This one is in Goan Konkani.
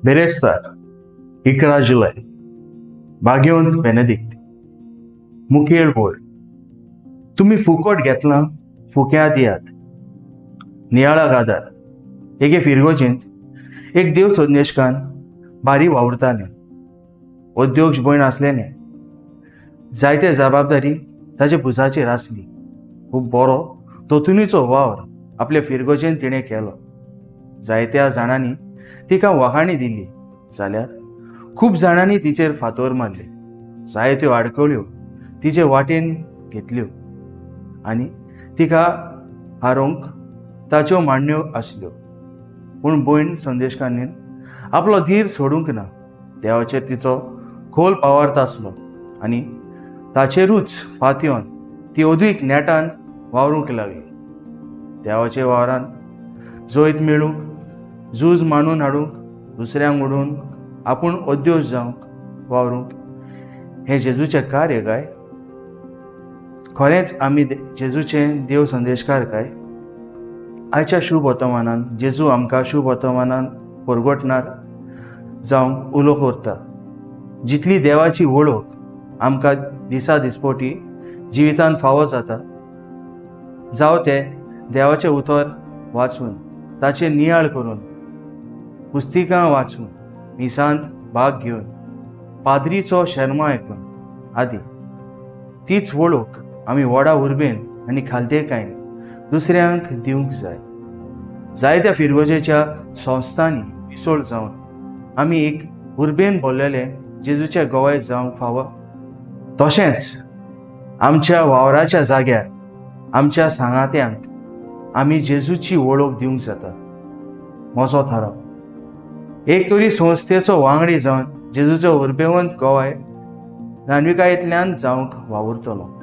बिरेस्तार 11 जुलय, भाग्यवंत बेनेदिक्त. मुखेल बोल, तुमी फुकट घेतलां फुक्या दियात. नियाळाक आदार. एके फिरगोजेंत एक देव संदेशकान भारी वावुरतालें. अध्यक्ष भयण आसलेलें. जायते जबाबदारी ताचे भुजाचेर आसली. खूब बरो दोतुनीचो वावर आपले फिरगोजेन तिणें केलो. जायत्या जाणांनी तिका वखाणी दिली जाल्यार खूब जाणांनी तिचेर फातोर मारले. जायत्यो आडकळ्यो तिचे वाटेन घेतल्यो आनी तिका हारोवंक ताच्यो मांडण्यो आसल्यो. पूण भयण संदेशकान्नीन आपलो धीर सोडूंक ना. देवाचेर तिचो खोल पावार्थ आसलो आनी ताचेरूच पातयेवन ती अदीक नेटान वावरूंक लागली. देवाच्या वावरान जैत मेळूंक, झूज मांडून हाडूंक, दुसऱ्यांक उडोवन आपूण अद्योश जावंक वावरूंक हें जेजूचें कार्य काय? खरेंच आमी जेजूचे देव संदेशकार काय? आयच्या शुभ वर्तमानान जेजू आमकां शुभ वर्तमानान परगटणार जावंक उलो करता. जितली देवाची वळख आमकां दिसा दिसपोटी जिवितान फावो जाता, जावं ते देवाचें उतर वाचून, ताचेर नियाळ करून, पुस्तिकां वाचून, मिसांत भाग घेवन, पाद्रीचो शर्मा आयकून आदी. तीच वळख आमी व्हडा उर्बेन आनी खालतेकायेन दुसऱ्यांक दिवंक जाय. जायत्या फिरगोजेच्या संस्थांनी मिसळ जावन आमी एक उर्बेन भरलेले जेजूचे गवाय जावंक फावो. तशेंच आमच्या वावराच्या जाग्यार आमच्या सांगात्यांक आमी जेजूची वळख दिवंक जाता. म्हजो थाराव, एक तरी संस्थेचो वांगडी जावन जेजूचो उर्बेवंत गवाय जाणविकायेंतल्यान जावंक वावुरतलो.